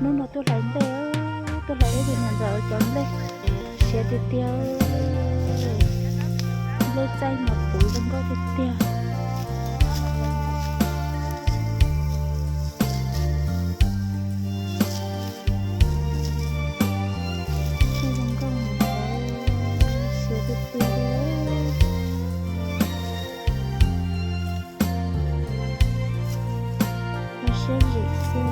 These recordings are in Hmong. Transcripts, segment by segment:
Hnub no tuaj hlais nplej, tuaj hlais ib tus niam ntxawm cov nplej siav tiag tiag. Nplej txaij mas puv zoo nkauj tiag tiag. Zoo nkauj, siav tiag tiag li. Siab zim xwb.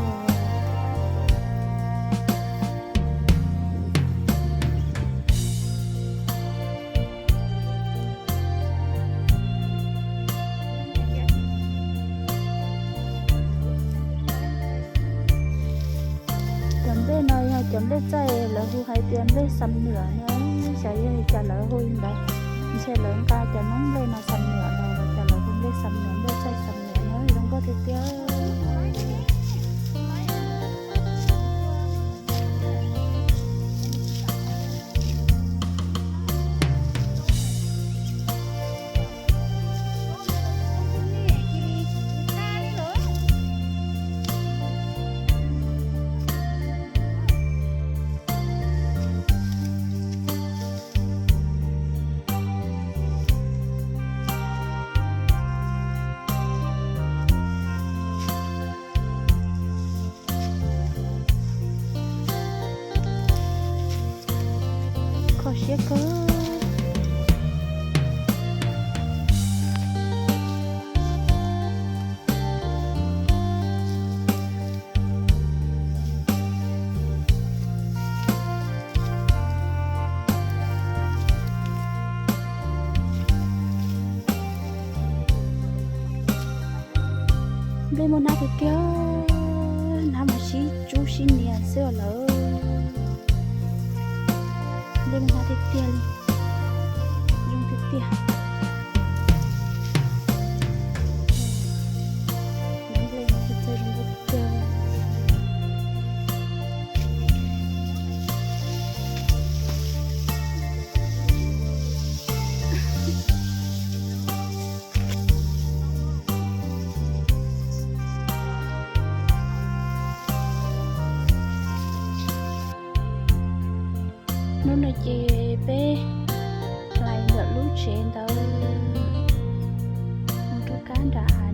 Cov nplej no yog cov nplej txaij lawv hu hais tias nplej xam nuam no, xyov yog li cas lawv hu li ntawd. Ntshe lawv nqa cov noob nplej no xam nuam no los cas lawv hu nplej xam nuam, nplej txaij xam nuam no zoo nkauj tiag tiag. Kho siab kawg. Nplej muaj hnab tiag tiag, hnab mas sib tsub sib nias xwb lawm. Nplej muaj hnab tiag tiag li, zoo tiag tiag. Nplej no txawj zoo nkauj tiag. Hnub no ces peb hlais ntawm lub tsev ntawd mus rau kab nram hav.